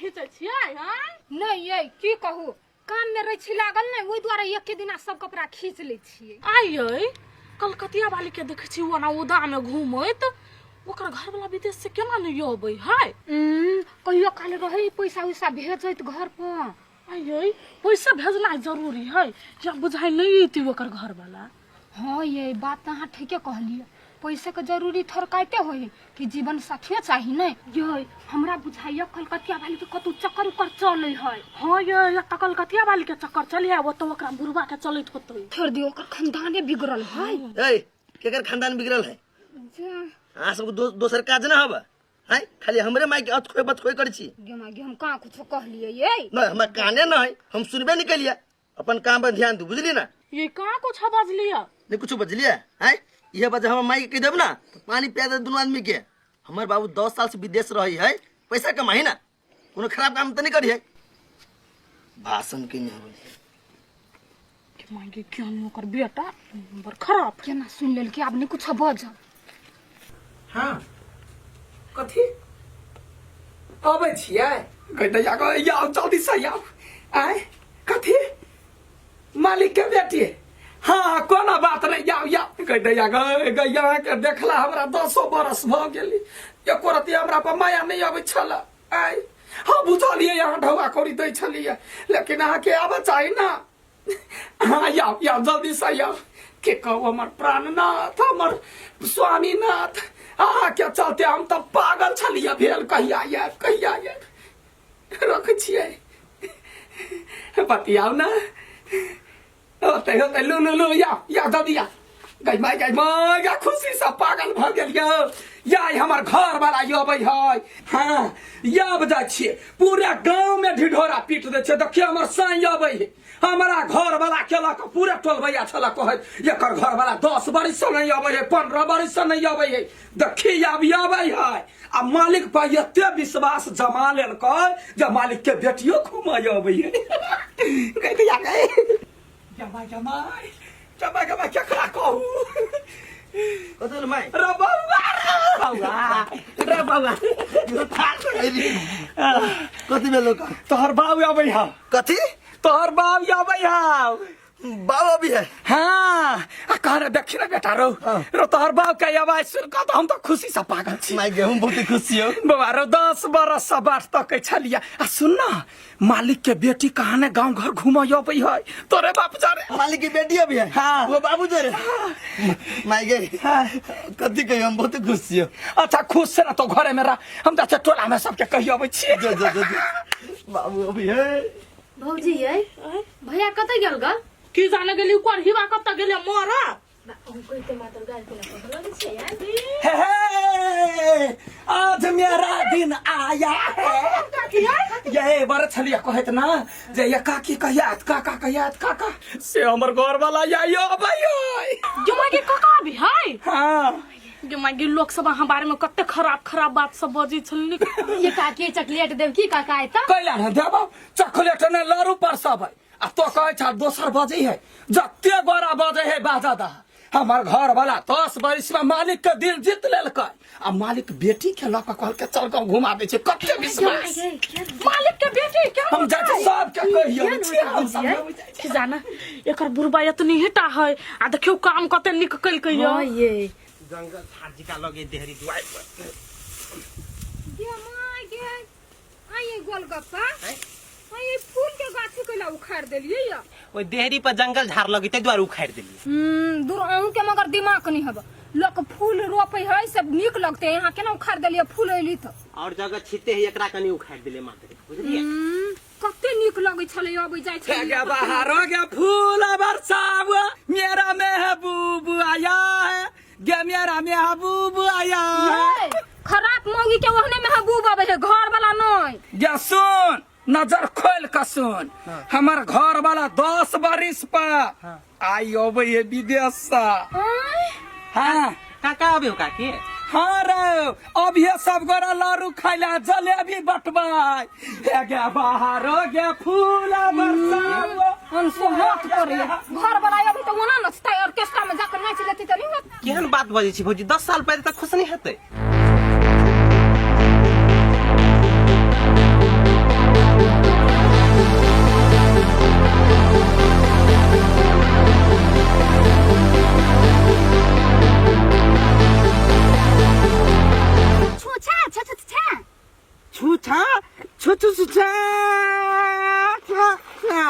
खींचै छियै हैं? नहीं ये की कहू, काम में रहे छी लागल ने, ओहि दुआरे एके दिना सब कपड़ा खींच लै छियै। आइयै कलकतिया वाली के देखै छी ओना उदा में घूमैत, ओकर घर वाला विदेश से केना नहि अबै है? कहियो काल रहे पैसा उैसा भेजैत घर पर। आइयै पैसा भेजनाइ जरूरी है या बुझाइ नहि अयती ओकर घर वाला? हाँ ये बात तऽ अहाँ ठीके कहलियै, पैसे के जरूरी थोड़काइते होई कि जीवन साथियो चाही ने। ये हमरा बुझाइया कलकतिया वाली के कतौ चक्कर उक्कर चलै है। हाँ ये एक तऽ कलकतिया वाली के चक्कर चली है, ओतऽ ओकरा बुढ़वा के चलैत होतै। छोड़ दियो, ओकर खानदाने बिगड़ल है। ए केकर खानदान बिगड़ल है? अहाँ सबके दोसर काज ना हबे हैं, खाली हमरे माय के अतखोय बतखोय करै छी। गे माय गे, हम कहाँ कुछो कहलियै ये? नहीं हमरा काने न है, हम सुनबे नहीं केलियै। अपन काम पर ध्यान दू, बुझली ना? ये कहाँ कुछ बजलियै? नहीं कुछ बजलियै हैं, यह बात हमर माय के कह देब ना तो पानी पिया दे दुनू आदमी के। हमर बाबू 10 साल से विदेश रही है, पैसा कमाई ना, कोनो खराब काम तो नहीं करी है। भाषण के नहीं होई। के माय गे, क्यों नहीं ओकर बेटा बड़ खराब। केना सुन लेलकै, आब नहीं कुछ बजल। हाँ कथी अबै छियै? कहै गै आउ जल्दी से आउ। आय कथी मालिक के बेटी? हाँ कोनो बात नहीं, आउ आउ। कहै दैया गै गै, अहाँके देखला हमरा 10 बरस भऽ गेली, एको रत्ती हमरा पर माया नहि अबै छल। आय हाँ बुझलियै, अहाँ ढौआ कौड़ी दै छलियै, लेकिन अहाँके आबऽ चाही ना। हाँ आउ आउ जल्दी से आउ। के कहू हमर प्राणनाथ, हमर स्वामीनाथ, अहाँके चलते हम तऽ पागल छलियै भेल। कहिया आयब कहिया आयब? रखै छियै, बतियाउ ना। होतै होतै, लू लू लू, या या जल्दी या। गई माय गई माय गा, खुशी से पागल भऽ गेल यौ। या हमर घर वाला अबै है। हाँ याब जाइ छियै, पूरा गाँव में ढिढोरा पीट दै छै। देखियौ हमर साई अबै है, हमरा घर वाला के लऽ कऽ पूरा टोलबैया छल कहै एकर घर वाला 10 बरिस से नहीं अबै है, 15 बरिस से नहीं अबै है, देखी आब अबै है। आ मालिक पर एते विश्वास जमा लेलकै जे मालिक के बेटियो घुमय अबै है। गई भैया गई, जमा जमा जमा जमा, केकरा कहू? कथी भेल माय? रे बौआ, रे बौआ, रे बौआ। कथी भेल ओकर? तोहर बाबू अबै है। कथी? तोहर बाबू अबै है। बाबू अभी है? हाँ, आ कह रे देखी ना बेटा, रो रो तोहर बाप के आवाज सुन कऽ तऽ हम तऽ खुशी से पागल छी। माय गे, हम बहुत खुश छियौ बौआ रो, 10 बरस से बाट तकै छलियै। आ सुन ना, मालिक के बेटी कहाँ ने गांव घर घूमय अबै है, तोरे बाप जरे। मालिक की बेटी अभी है? हाँ। वो बाबू जरे। माय गे, कथी कहियो, हम बहुत खुश छियौ। अच्छा खुश से ना तो घरे में रह, हम जाके टोला में सबके कही अबै छियै। जो जो जो जो। बाबू अभी है। भौजी ये भैया कतऽ गेल ग? की जाने गेली ओकर हिवा कतऽ गेलै मरा। हे हे, आज मेरा दिन आया है। ये बड़ छलिया कहैत ना जे ये काकी कहिया आयत, काका कहिया आयत, काका से हमर घर वाला या अबै है। गे माय गे, काका भी है? हाँ। गे माय गे, लोक सब अहाँ बारे में कते खराब खराब बात सब बजै छल। ये काकी चॉकलेट देब की काका आयत? कैला ने देबौ चॉकलेट ने लड़ू पर सब है। आ तो कहै छ दोसर बजै है, जते गोरा बजै है बाजा दा। हमर घर वाला 10 बरिस में मालिक के दिल जीत लेलकै, आ मालिक बेटी के लऽ कऽ कहलकै चल गाँव घुमा दै छै। कते विश्वास मालिक के बेटी के। हम जाइ छी सबके कहियो छियै, हम सब जाइ छी। की जाना एकर बुढ़बा एतनी हिटा है, आ देखियौ काम कते नीक केलकै यौ। हाँ ये जंगल झाड़ जिका लगे देहरी दुआई पर। गे माय गे, आइए गोलगप्पा, आइए फूल के गाछी कैला उखाड़ देलियै या? ओइ देहरी पर जंगल झाड़ लगे ताहि दुआरे उखाड़ि देलियै। दूर अहूँ के मगर दिमाग नहीं हब, लोक फूल रोपे है सब नीक लगते, यहाँ केना उखाड़ देलियै फूल अयली तऽ? और जगह छिते है, एकरा कनि उखाड़ि देलियै मात्र, बुझलियै? कते नीक लगै छलै अबै जाइ छलै। गे बाहर गे फूल बरसाव, मेरा महबूब आया है, गे मेरा महबूब आया है। ये, खराब मौगी के ओहने महबूब अबै है, घर वाला नहीं। गे सुन, नजर खोल के सुन, हमर घर वाला 10 बरिस पर आई अबै है विदेश से। आँय? हाँ। काका अबे हो काकी? हाँ रे, अब ये सब गोरा लारू खाइला जलेबी बटबै। हे गे बाहर गे फूल बरसाव। अनसोहाँत करे घर वाला अभी तो ओना नचतै, ऑर्केस्ट्रा में जाकर नाच लेतै तऽ नहीं होत। केहन बात बजै छी भौजी, 10 साल पहिले तक खुश नहि हेतै? छु छु छु छा छा छा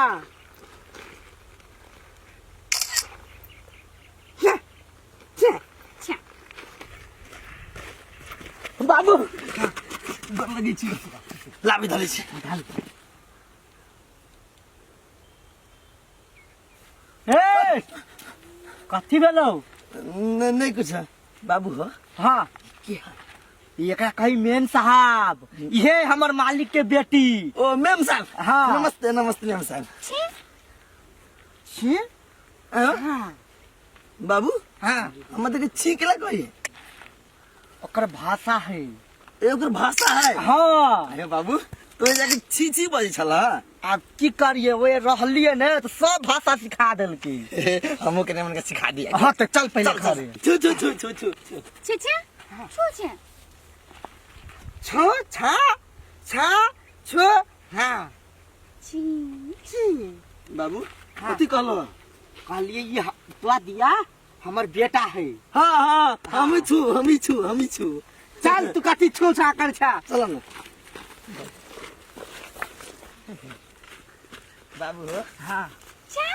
छा छा छा बाबू गोर लगै छी लाबी धरै छी ए कथी भेलौ नहीं नहीं कुछ बाबू हो हाँ की एकरा कही मेन साहब इहे हमर मालिक के बेटी ओ मैम साहब हाँ। नमस्ते नमस्ते मैम साहब छी हाँ? बाबू हाँ हम तो छी केला कही ओकर भाषा है ए ओकर भाषा है हाँ अरे बाबू तो जाके छी छी बजै छला आब की करिए ओए रहलिए ने तो सब भाषा सिखा देलकै हमहूँ कने मन के सिखा दिया हाँ तो चल पहले चल चल घरे छू छू छू छू छू छू छे छे छू छे छो छा छा छो हाँ छी छी बाबू कथी कहलो कहलिए ये तोरा दिया हमर बेटा है हाँ हाँ हम ही छू हम ही छू हम ही छू चल तू कथी छो छा कर छा चल ना बाबू हो हाँ छा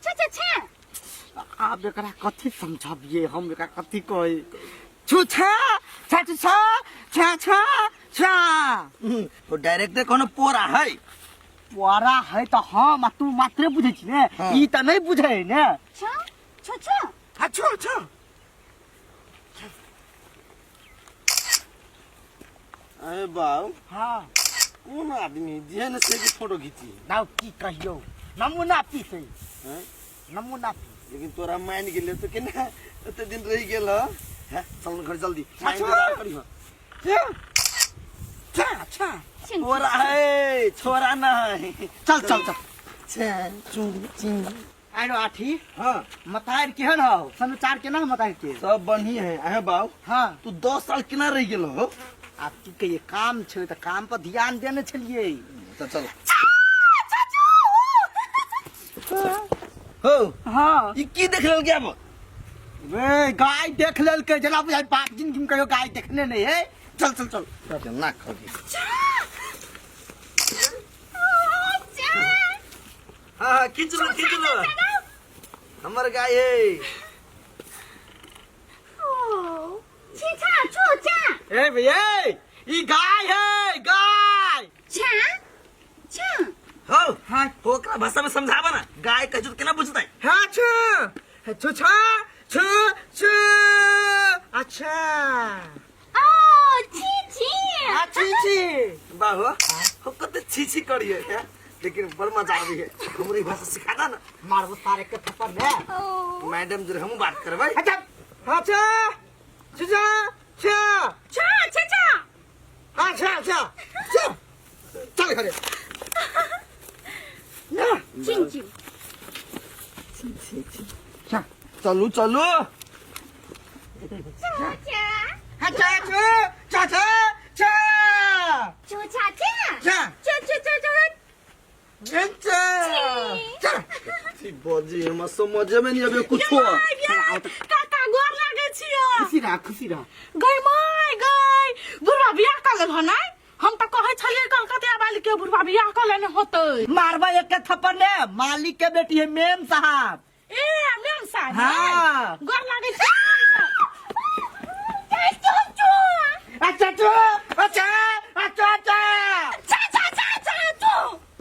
छा छा छा आब एकरा कथी समझबिए हम एकरा कथी कही छू छा छा छू छा छा छा छा वो डायरेक्टर कोनो पोरा है पोरा है तो हम आ तू मात्रे बुझै छी ने हाँ। ई तऽ नहि बुझै ने छा छा छा हाँ छो छो अरे बाबू हाँ कोन आदमी जेहन से के फोटो घीची नाउ की कहियौ नमूना पीस है हैं? नमूना पीस लेकिन तोरा मान गेले तो केना एते दिन रहि गेल ह हैं चल न घर जल्दी माइन अच्छा। इंतजार करी छा छा छा छोरा है छोरा ना है चल चल चल छे चू ची आरो आठी हाँ मतार केहन हौ समाचार केना मतार के सब बढ़िया है अहे बाबू हाँ तू 10 साल केना रहि गेल हो आब की कहिए काम छै तऽ काम पर ध्यान देने छलियै चल चल हो हाँ ई की देख लेल गया रे गाय देख लेलकै जेना बुझाइ बाप जिंदगी में कहियो गाय देखने नहीं है चल चल चल केना खगी हाँ हाँ खींच लो खींच लो हमर गाय है छे छा छो छा ए भैया ई गाय है गाय छा छा हो हाँ ओकरा भाषा में समझाबा ना गाय कहै छै तऽ केना बुझतै हाँ छो छो छा छो छो अच्छा ओ छी छी अच्छी छी बाबू हो कते छी छी करिए है लेकिन बड़ मजा आबी है हमरो ई भाषा सिखा दा ना मारबो सारे के थप्पड़ ने ओ मैडम जरे हम बात करबै अच्छा हाँ छा छो छा छा छा छा छा हाँ छा छा छा चल घरे ना चिन चिन चलू चलू छो छा अच्छा छो छा छा छा छो छा छा छा छो छो छो छो छा छा छा छी बजी हमरा समझे में नहीं आबे कुछो काका गोर लागे छियो खुशी रह खुशी रह गई माय गई बुढ़वा बियाह कऽ लेल हन हम तऽ कहै छलियै कलकतिया वाली के बुढ़वा बियाह कऽ लेने होतै मारबा एक के थप्पड़ ने मालिक के बेटी है मेम साहब ए मेम साहब हाँ। गोर लागे छी अच्छा छो अच्छा अच्छा अच्छा छा छा छा छा छो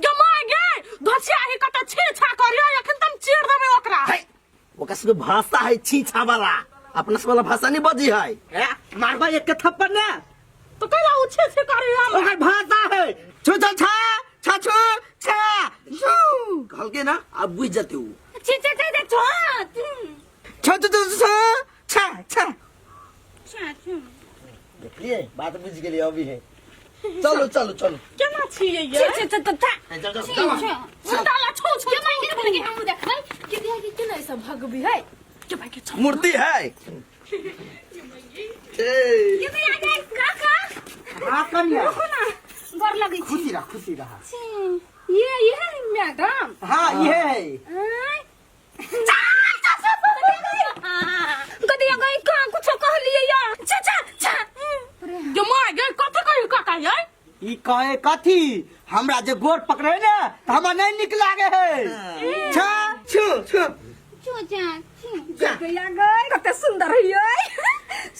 गे my गे धोछिया ही कत छी छा करियो एखन तम चीर देबै ओकरा है ओकरा सबके भाषा है छी छा वाला अपना सब वाला भाषा नहीं बजी है ए, मारबा एक के थप्पड़ ने तो कैला उ छे छे करियो हमरा ओकर भाषा है छो छो छा छा छो छा छो कहलके ना अब बुझ जते उ छे छे छे छो छो छो छो छो छा छा छा छो देखलिए बात बुझ गेलिए अभी है चलो चलो चलो केना छियै छे ये छे छे छा चल चल छी चल छो ताला छो छो के मांगे ने के हमहूँ देखबै के बियाह के केना ई सब भगबी है के भाई के छो मूर्ति है ए के भैया गए काका हाँ कन्या ना गोर लगै छी खुशी रह खुशी रह छी ये मैडम हाँ ये है आय गदिया गई कहाँ कुछो कहलिए या छा छा छा गे my गे कथि कहियो काका ये ई कहे कथी हमरा जे गोर पकड़े ने त हमरा नहीं निक लागे है छा छू छू छू जा छू गया गई कते सुंदर है ये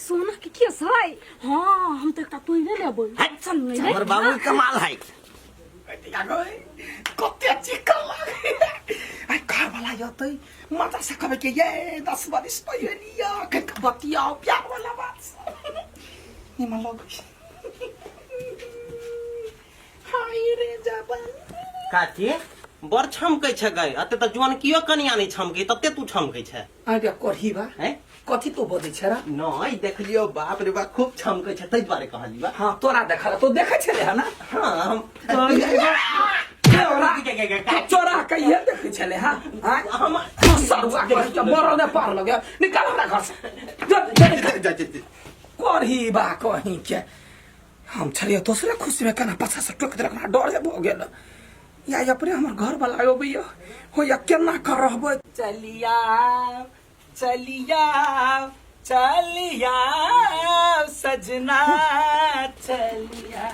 सोना के केस है हाँ हम तो एकटा तोड़े लेबै चल नहीं हमर बाबू के कमाल है गैया गई कते चिकन लागे आई घर वाला यतै मजा से कहबै कि ये 10 बरिस पहिले लिया के बतियाओ प्यार वाला बात निमन लगै हाय रे जबान काकी बड़ छमकै छै गई अते तऽ जुआन कियो कनिया नहि छमकै तते तू छमकै छै आगे करही बा हैं कथी तो बजै छै रा नहि देखलियो बाप रे बाप खूब छमकै छै ताहि दुआरे कहली बा हाँ तोरा देखल तो देखै छले है ना हाँ हम चोरा चोरा के इहे देखै छले हाँ हाँ हम सरुआ कही के मरल ने पार लगे निकाल हमरा घर से जा जा निकाल। जा, जा, जा। करही बा कहीं के हम छलिए दोसरे खुशी में केना पाछा से टोक देलक हमरा डर भऽ गेल या अपने हमर घर वाला अबैया हो या केना कर रहबै चलिया चलिया चलिया सजना चलिया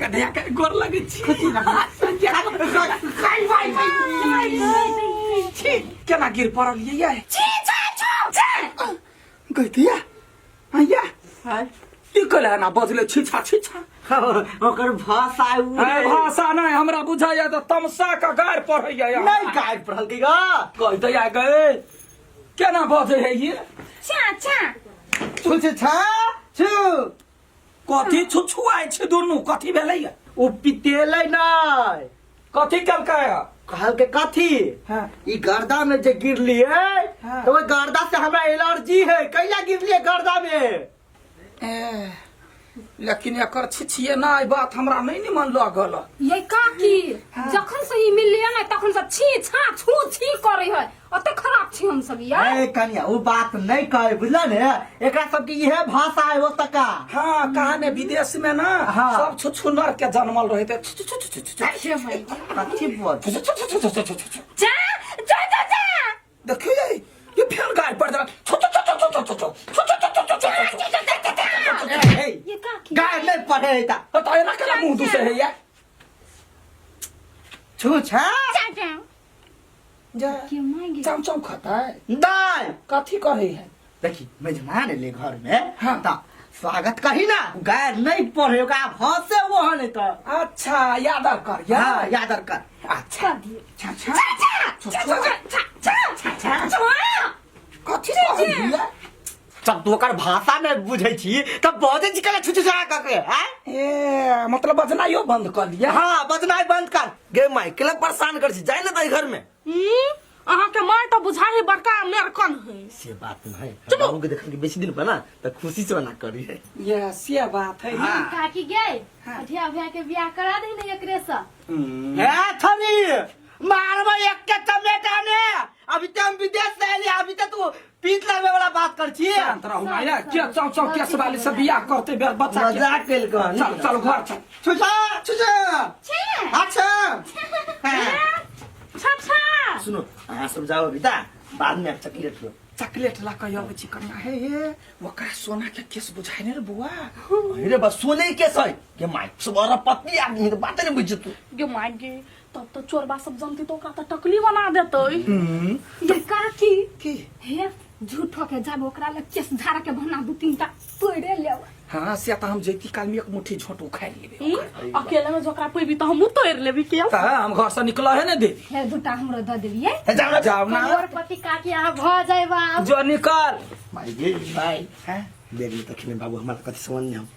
गधया के गोर लगै छी खुशी छी केना गिर पड़ल ये गैतिया आया की कहले ना बजले छिछा छिछा ओकर भाषा उ ए, भाषा नहीं हमरा बुझाइया तऽ तमसा के गारि पढ़ैया नहीं गाइड पढ़ल की गा कह दैया गए केना बजै है ये चा चा छु छु छा छु कथी छुछुआइ छै दुनू कथी भेलैया उ पितेलै नहीं कथी केलकै है कहलकै कथी हाँ। ई गर्दा में जे गिरलिए हाँ। तो ओहि गर्दा से हमरा एलर्जी है कैला गिरलिए गर्दा में ए, लेकिन एकर छिछिए ना ई बात हमरा नहीं निमन लगल ये काकी जखन से ई मिललिए ना तखन से छी छा छू छी करे है अते खराब छी हम सब यार ए कनिया उ बात नहीं कहे बुझल ने एकरा सबके इहे भाषा है ओतका हाँ कहा ने विदेश में ना हाँ। सब छुछुनर के जन्मल रहे थे छु- छु- छु- छु- छु- छु- कथी बोल छु- छु- छु- छु- छु- छु- छु- छु। जा जा जा जा देखिए ये फिर गाय पड़ जा छु- छु- छु- छु- छु- छु- छु- छु- छु- छु- छु- छु- छु- छु। ए, ये काकी गाय नहीं पढ़े है ता तो एना केना मुंह दुसे है या छु छा जा जा जा के मांगे चम चम खाता है नहीं कथी करे है देखी मेजमान एले घर में हाँ। ता स्वागत कही ना गाय नहीं पढ़े ओकरा हंसे वो हने तो अच्छा याद कर या हाँ याद कर अच्छा दिए अच्छा जा जा जा जा जा कथी कहलियै जब तू ओकर भाषा नहीं बुझै छी तब बजै छी कले छुछु छा कऽ के आँय? ए मतलब बजनाइयो बंद कर लिया हाँ बजनाइ बंद कर गे माय केला परेशान कर छी जाय ने तई घर में अहाँ के माय तो बुझाई है बड़का अमेरिकन है से बात नहीं बाबू के देखल के बेसी दिन पर ना त खुशी से मना करी है ये से बात है ना काकी गए अठिया भैया के बियाह करा दे ने एकरे से ए छरी मारबा एक के चमेटा ने अभी ते हम विदेश से एली अभी ते तू पीत लगबे वाला बात कर छी शांत रहू माया के चौ चौ केस वाली से बियाह करते बेर बच्चा के मजाक केल कह चल चल घर चल छुछा छुछा अच्छा हाँ। छा छा सुनो अहाँ सब जाओ अभी ता बाद में चॉकलेट लो चॉकलेट ला के अबै छी कनिया हे हे ओकरा सोना के केस बुझाइ ने रे बुआ अरे बस सोने के केस है गे माय सब अरबपति आदमी है, तो बाते नहीं बुझ तू गे माय गे तब तो चोरबा सब जनती तो ओकरा तो टकली बना देतै ये काकी की हे झूठो के जाब ओकरा लग केस झाड़ा के बना दू तीन टा तोड़े लेब हाँ से तऽ हम जैती काल में एक मुट्ठी झोंट उखाड़ि लेबै हम्म, अकेले में जोकरा पैबी तो हमहूँ तोड़ लेबी के तऽ हम घर से निकल है ने देवी हे दूटा हमरो दऽ देलियै जाओ ना जाओ ना करोड़पति काकी अहाँ भऽ जाइब आब जो निकल माय गे भाई हैं बेटी तखने बाबू हमारा कथी समझ नहीं हम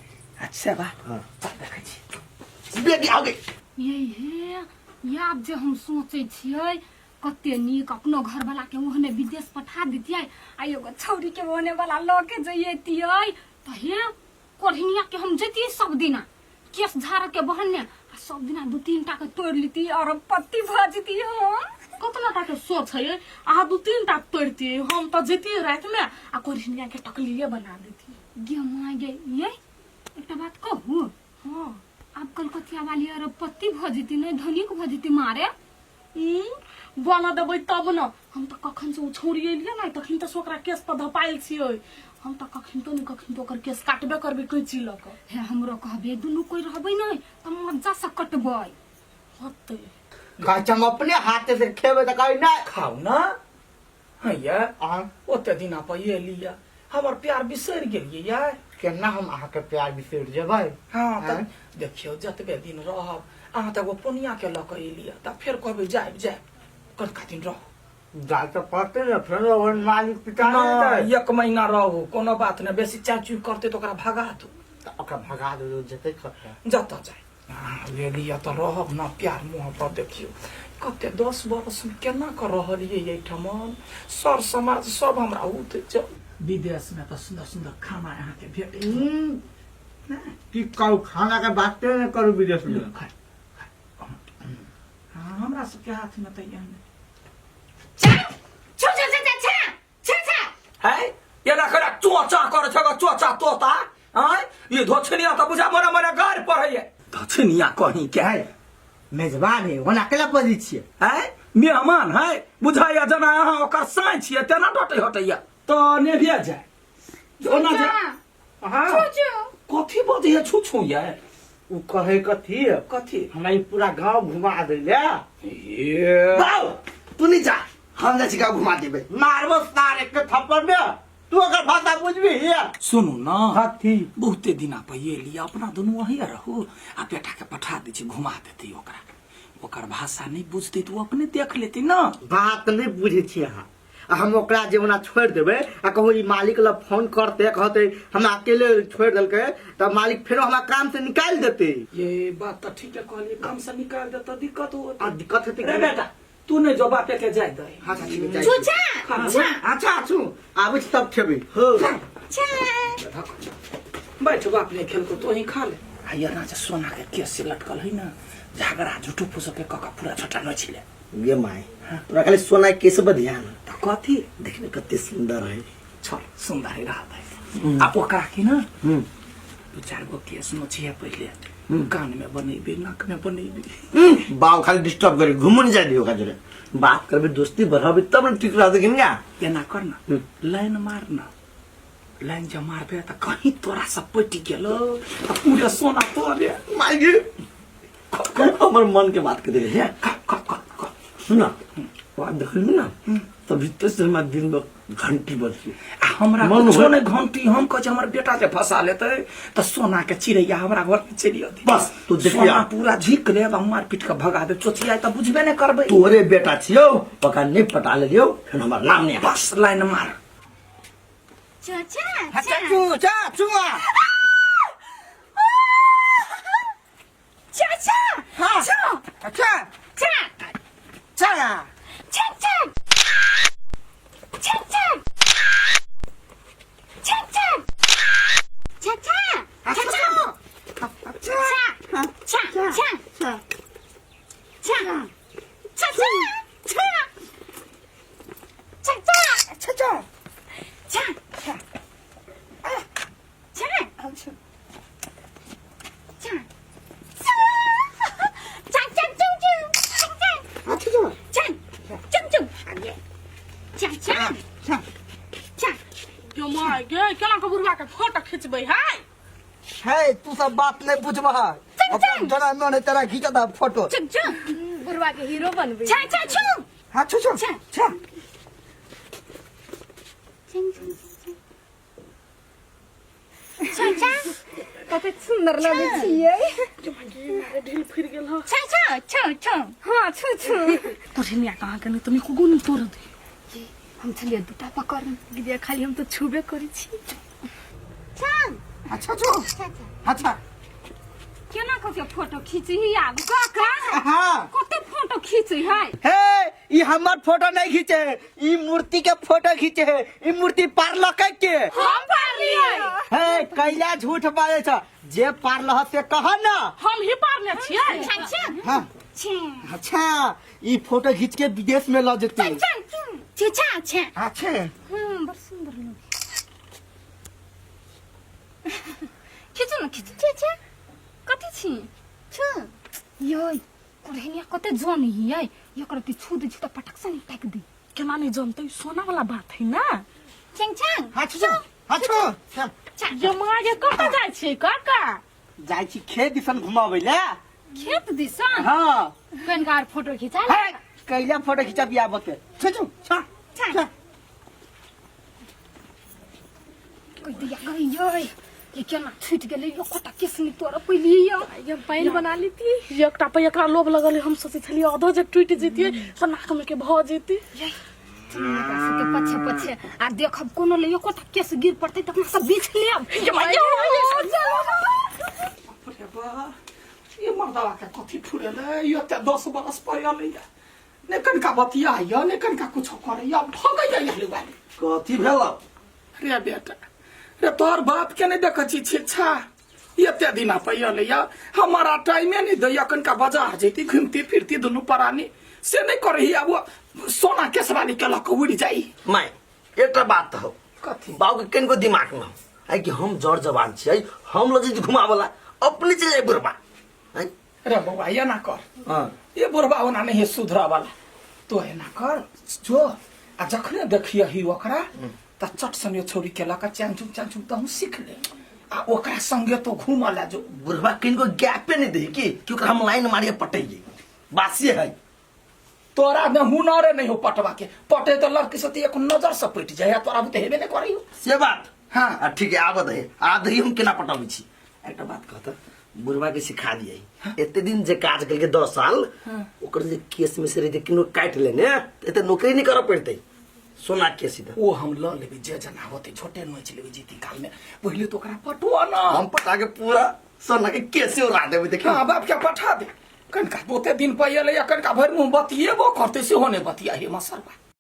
अच्छा बा हाँ। चल देखै छी बेटी आओ गई ये हे आब जे हम सोचै छियै कते नीक अपनो घरवाला के ओहने विदेश पठा दितियै आ एगो छौरी के ओहने वाला लऽ के जइतियै तऽ हे कोढ़िनिया के हम जैतियै सब दिना केस झाड़ के बहन्ने आ सब दिना दू तीन टा के तोड़ लितियै और पत्ती भऽ जैतियै हम कतना टा के सोच है अहाँ दू तीन टा तोड़तियै हम तऽ जैतियै राति में आ कोढ़िनिया के टकलिए बना देतियै गे माय गे ये एकटा बात कहू हाँ आब कलकतिया वाली अरबपति भऽ जेती नहि धनिक भऽ जेती मारे ई, बोलऽ देबै तब ने। हम तऽ कखन से ओ छौड़ी एलियै ने तखन तऽ से ओकरा केस पर धपायल छियै। हम तऽ कखन तो नहि कखन तो ओकर केस काटबे करबै कैंची लऽ कऽ। हे हमरो कहबे दुनू कोई रहबै नहि तऽ मज्जा से कटबै। होतै। कहै छै हम अपने हाथे से खेबै तऽ कहै नहि। खाउ ना हैया। अहाँ ओते दिना पर एलियै हमर प्यार बिसरि गेलियै यै? केना हम अहाँके प्यार बिसरि जेबै? हँ तऽ आँय? देखियौ जतबे दिन रहब अहाँ तऽ एगो पोनिया के लऽ कऽ एलियै तऽ फेर कहबै जायब जायब कनका दिन रहू। जाय तऽ पड़तै ने फेरो ओहन मालिक पिता नहि नहि हेतै। एक महीना रहू कोनो बात नहि, बेसी चाय चुइ करतै तऽ ओकरा भगा दू। तऽ ओकरा भगा दू जेतै कतऽ? जतऽ जाय। अहाँ एलियै तऽ रहब ने प्यार मोहब्बत। देखियौ कते 10 बरसमे केना कऽ रहलियै एहिठाम, सर समाज सब हमरा उठ चल। विदेशमे तऽ सुन्दर सुन्दर खाना अहाँके भेटै। की कहू खाना के बाते नहि करू विदेश में। खाइ हँ हमरा सबके हाथमे तऽ एहन है एना करा चोचा करे छै चोचा तोता। आँय ई धोछनिया तऽ बुझा मने मने गारि पढ़ैया धोछनिया कहीं के है मेजबान है ओना केला बजै छियै? है मेहमान है बुझाइया जेना अहाँ ओकर साँइ छियै तेना डटै हटैया तऽ नेभिया जाय ओना जाय। हाँ कथी बजैया छू छू ये? उ कहै कथी? कथी? हमरा ई पूरा गांव घुमा दै ले। ये बाउ तू नहीं जा, हम जाइ छी गाँव घुमा देबै। मारबो सारे के थप्पड़ में, तू ओकर भाषा बुझबी? सुनू ना। कथी? बहुते दिना पर एली अपना दुनू वहीं रहू आ बेटा के पठा दै छी घुमा देतै ओकरा। ओकर भाषा नहीं बुझतै तऽ ओ अपने देख लेतै ना। बात नहीं बुझै छी अहाँ। आ हम ओकरा जे ओना छोड़ि देबै आ कहू ई मालिक लग फोन करते कहते हमरा अकेले छोड़ि देलकै तऽ मालिक फेरो हमरा काम से निकालि देतै। ये बात तऽ ठीके कहलियै, काम से निकालि देतै दिक्कत होत। आ दिक्कत हेतै। रे बेटा तू नहीं जो बापे के जाय दे। अच्छा ठीक है, जाइ छी। अच्छा अच्छा आबै छी तब खेबै। बैठ बाप नहीं खेलको तो ही खा ले। आ ये ना जे सोना के केस से लटकल है ना झगड़ा झूठो फूसो के कका पूरा छोटा न छिले। गे माय तोरा खाली सोना के केस पर ध्यान। तऽ कथी? देखने कते सुंदर है। चल सुंदर है रहत है। आ ओकरा की ना दू चार गो केस नोचिहे पहिले कान में बनेबे नाक में बनेबे। बाप खाली डिस्टर्ब करे घुमू नहीं जाय दियो ओकरा जोरे। बात करबे दोस्ती बढ़ाबे तब न ठीक रहते कि ना। एना कर ना लाइन मार ना, लाइन जब मारबे तऽ कहीं तोरा सब पटि गेलो तऽ पूरे सोना तोरे। माय गे हमर मन के बात के दे है। क क क क सुन बात देखली ना तभी तो से हमरा दिन में घंटी बजती। आ हमरा मन कुछो होय। नहीं घंटी, हम कहै छी हमर बेटा जे फंसा लेतै तऽ सोना के चिड़ैया हमरा घर में चलि अतै। बस तू देखिया। सोना पूरा झीक लेब आ मार पीट के भगा देब, चोचियाइ तऽ बुझबे नहि करबै। तोरे बेटा छियौ ओकरा नहीं पटा लेलियौ फेर हमर नाम नहीं। बस लाइन मार। चाचा चाचू चाचू चाचा हाँ। चा अच्छा चा चा चाचा चाचा चाचा चाचा चाचा चा चा चा चा चाचा चा चाचा चाचा चा चा चा चा चा चुं चुं अच्छा चा चुं चुं चा चा चा चा। गे माय गे केना के बुढ़वा के फोटो खिंचबै है? है तू सब बात नहीं बुझबह अपन जना मन है तेरा घीचता फोटो। चुं चुं बुढ़वा के हीरो बनबै। चा चा चुं हाँ छू छू चा। चा चुं चुं चाचा कते सुंदर लगै छियै। ढील फिर गेल हँ। चाचा छौ छौ हाँ छू छू। तोरे कहाँ के नहीं तो निको गुन तोड़ दे। हम छलियै दूटा पकड़ दीदी खाली हम तो छूबे करै छी। अच्छा छू अच्छा केना कऽ के फोटो खींची आब काका? हाँ कते फोटो खींची है? हे ई हमर फोटो नहीं खींचे है, ई मूर्ति के फोटो खींचे है। ई मूर्ति पारलकै के? हम पारलियै। हे कैला झूठ बाजै छ, जे पारलह से कह ना। हम ही पारने छियै। चाचा हाँ अच्छा ई फोटो खींच के विदेश में ल जेतै। चाचा छा। अच्छा बड़ सुंदर लगे। खींचू ना खींचू। चाचा कथी छी? छू। योय कुरहनिया कते जन हियै एकर अथी छू दै छी तऽ पटक से नहीं ताकि दी केना नहीं जनते सोना वाला बात है ना चंग चंग हाँ छो हाँ छो चल। ये माँ ये कतऽ जाइ छियै काका जाइ छी खेत दिसन घुमाबै ले खेत दिसन हाँ कनकार फोटो खिचा ले है कैला फोटो खिंचा बिया बते छो छो छो चल। कोई दिया गई ये ये केना छूट गेलै यो कोटा केस नहीं तोरा पहिले यो ये पानि बना लेती एकटा पर एकरा लोभ लगल है, हम सोचै छलियै आधो जे टूटि जैतियै तऽ नाक में के भऽ जैती ये एकरा सबके पछे पछे आ देखब कोनो ले एकोटा केस गिर पड़तै तऽ अपना सब बीछ लेब ये माँ, ये माँ, ये बाप रे बा ये मर्दवा के कथी फुरेले ये ते 10 बरस पर अलैया ने कनका बतिया या ने कनका कुछ करैया भगैया यहलु वाली कथी भेल रे बेटा रे तोहर बाप के नहीं देख छी छिच्छा एते दिना पर अलैया हमारा टाइमे नहीं दैया कनका बाजार जैती घूमती फिरती दुनू प्राणी से नहीं करही अब वो सोना केसवाली के लऽ कऽ उड़ि जाई माय एकटा बात हो कथी बाबू के कनिको दिमाग में हो आइ कि हम जर जवान छियै हम लऽ जैती घुमावला अपने चलि जाय बुढ़बा आँय? रे बौआ एना कर हाँ ये बुढ़बा ओना नहीं है सुधरा वाला तो एना कर जो आ जखने देखियही ओकरा त चट सन छौरी के लऽ कऽ चांचुक चांचुक तऽ हम सीख ले आ ओकरा संगे तो घूमऽ ला जो बुढ़बा किनको गैपे नहीं दे की कि ओकरा हम लाइन मारिए पटैये बासिए है तोरा में हुनरे नहीं हो पटवा के पटे तो लड़की से एक नजर से पटि जाए तोरा बुते हेबे नहीं करी से बात हाँ। आ ठीक है आबऽ दही आ दही हम केना पटबै छी एकटा बात कहत बुढ़बा के सिखा दियै एते दिन जे काज केलकै 10 साल ओकर जे केस में से रहितै किनो काटि लेने तऽ एते नौकरी नहीं करऽ पड़तै सोना के सीधा ओ हम लऽ लेबै जे जना होतै छोटे नोचि लेबै जीती काल में पहिले तो ओकरा पटुआ ना हम पटा के पूरा सोना के केसे उड़ा देबै देखियौ हाँ बाप के पठा दे कनका ओते दिन पर एलै कनका भरि मुँह बतियेबो करतै सेहो नहि बतिया हे मसरबा।